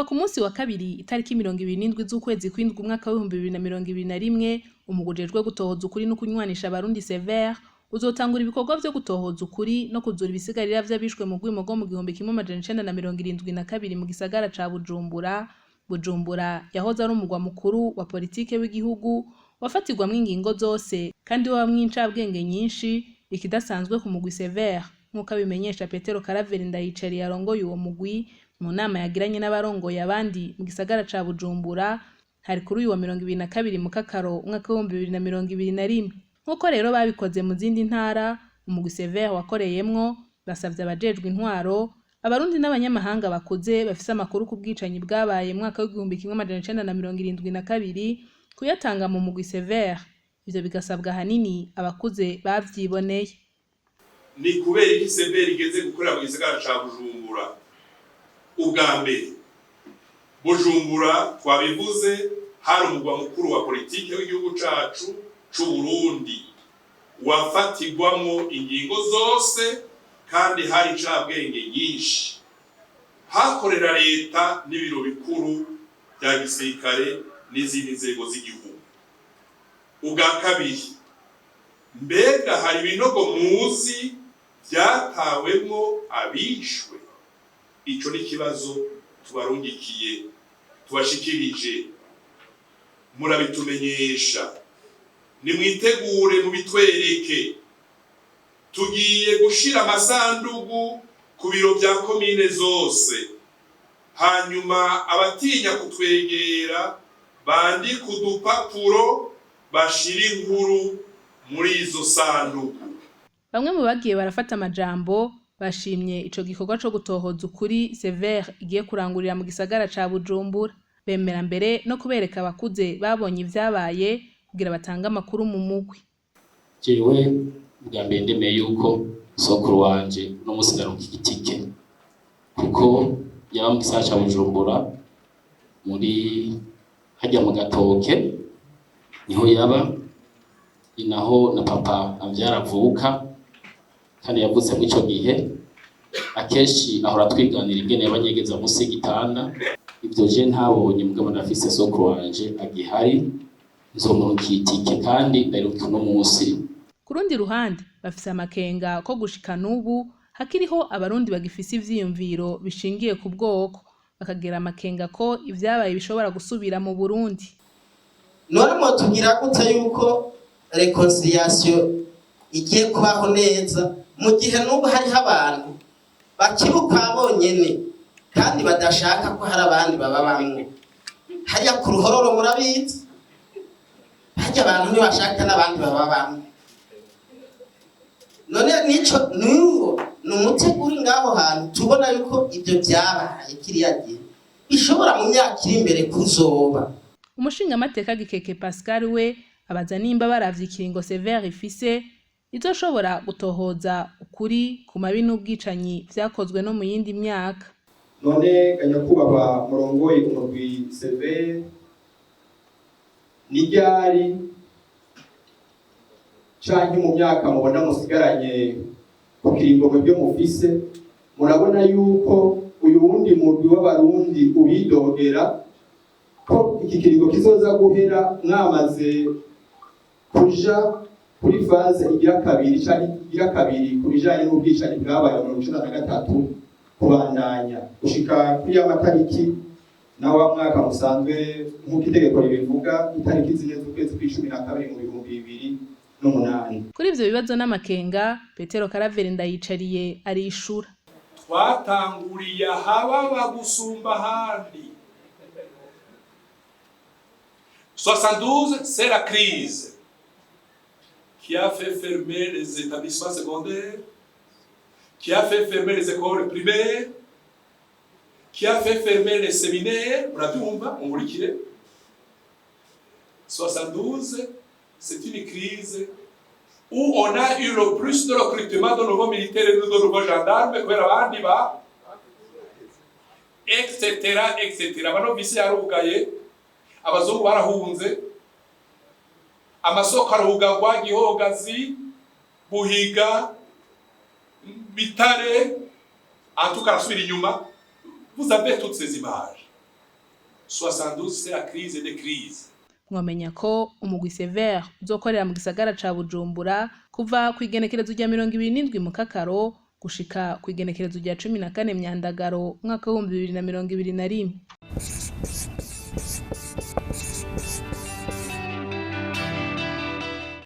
Kuva ku munsi wa kabiri itariki 27 z'ukwezi kw'indwi umwaka w'2021, umugwi ujejwe gutohoza ukuri no kunywanisha Abarundi CVR uzotangura ibikorwa vyo gutohoza ukuri no kuzura ibisigarira vy'abishwe mu rwimo rwo mu 1972 mu gisagara ca Bujumbura. Bujumbura yahoze ari umugwa mukuru wa politike w'igihugu, wafatirwamwo ingingo zose kandi wabamwo incabwenge nyinshi, ikidasanzwe ku mugwi CVR, nk'uko abimenyesha Petero Karaveri Ndayicariye arongoye uwo mugwi mu nama yagiranye n'abarongoye abandi mu gisagara ca Bujumbura. Hari kuri uyu wa 22 Mukakaro umwaka w'2021. Nk'uko rero babikoze mu zindi ntara umugwi CVR wakoreyemwo, basavye abajejwe intwaro, Abarundi n'abanyamahanga bakuze bafise amakuru ku bwicanyi bwabaye mu mwaka w'1972 kuyatanga mu mugwi CVR. Ivyo bigasabwa ahanini abakuze bavyiboneye. Ni kubera iki CVR igeze gukorera mu gisagara ca Bujumbura ubwa mbere? Bujumbura, twabivuze, hari umugwa mukuru wa politike w'igihugu cacu c'u Burundi, wafatirwamwo ingingo zose kandi hari incabwenge nyinshi, hakorera leta n'ibiro bikuru bya gisirikare n'izindi nzego z'igihugu. Ubwa kabiri, mbega hari ibinogo muzi byatawemwo abishwe? Ico ni ikibazo tubarungikiye, tubashikirije, murabitumenyesha. Nimwitegure mubitwereke. Tugiye gushira amasandugu ku biro bya komine zose, hanyuma abatinya kutwegera bandike udupapuro, bashira inkuru muri izo sandugu. Bamwe mu bagiye barafata amajambo bashimye ico gikorwa co gutohoza ukuri CVR igiye kurangurira mu gisagara ca Bujumbura. Bemera mbere no kubereka abakuze babonye ivyabaye kugira batange amakuru mu mugwi. Jewe bwa mbere ndemeye yuko sokuru wanje uno munsi ndaronka igitike, kuko yaba mu gisagara ca Bujumbura, muri harya mu Gatoke niho yaba, ni naho na papa amvyara avuka, kandi yavutse muri ico gihe. Akenshi ahora twiganira ingene yabanyegeza munsi y'igitanda. Ivyo je ntabonye, mugabo ndafise sokuru wanje agihari, nzomurunkira itike kandi ndayiruka uno munsi. Ku rundi ruhande, bafise amakenga ko gushika n'ubu hakiriho Abarundi bagifise ivyiyumviro bishingiye ku bwoko, bakagira amakenga ko ivyabaye bishobora gusubira mu Burundi. None mwotubwira gute yuko réconciliation igiye kubaho neza mu gihe n'ubu hariho abantu bakiri ukwa bonyene kandi badashaka ko hari abandi baba bamwe hariya ku Ruhororo? Murabizi, harya abantu ntibashaka n'abandi baba bamwe. None nico n'uwo ni umutego uri ngaho hantu. Tubona yuko ibyo byabaye kiriya gihe bishobora mu myaka iri imbere kuzoba. Umushingamateka Gikeke Pascal we abaza nimba baravye ikiringo CVR ifise izoshobora gutohoza ukuri ku mabi n'ubwicanyi vyakozwe no mu yindi myaka. None nyakubahwa murongoye umurwi CVR, ni ryari canke mu myaka mubona musigaranye ku kiringo mwebwe mufise, murabona yuko uyu wundi murwi w'Abarundi ubidogera ko iki kiringo kizoza guhera mwamaze kuja kuri phase igira kabiri canke igira kabiri ku bijanye n'ubwicanyi bwabaye mu 93, kubandanya gushika kuri ya matariki na wa mwaka musanzwe, nk'uko itegeko ribivuga, itariki 4 z'ukwezi kw'icumi na kabiri mu 2008? Kuri ivyo bibazo n'amakenga, Petero Karaveri Ndayicariye arishura. Twatanguriye ahababa gusumba ahandi. 72, c'est la crise qui a fait fermer les établissements secondaires, qui a fait fermer les écoles primaires, qui a fait fermer les séminaires. Murabyumva, mumurikire. 72, c'est une crise où on a eu le plus de recrutement de nouveaux militaires et de nouveaux gendarmes kubera abandi ba etc etc. Abanovisi yarugaye, abazungu barahunze, amasoko arugagwa, Gihogazi, Buhiga, Bitare, en tout cas arasubira inyuma. Vous avez toutes ces images. 72, c'est la crise des crises. Mwamenya ko umugwi Sévère uzokorera mu gisagara ca Bujumbura kuva kw'igenekerezo rya 27 Mukakaro gushika kw'igenekerezo rya 14 Myandagaro umwaka w'2021.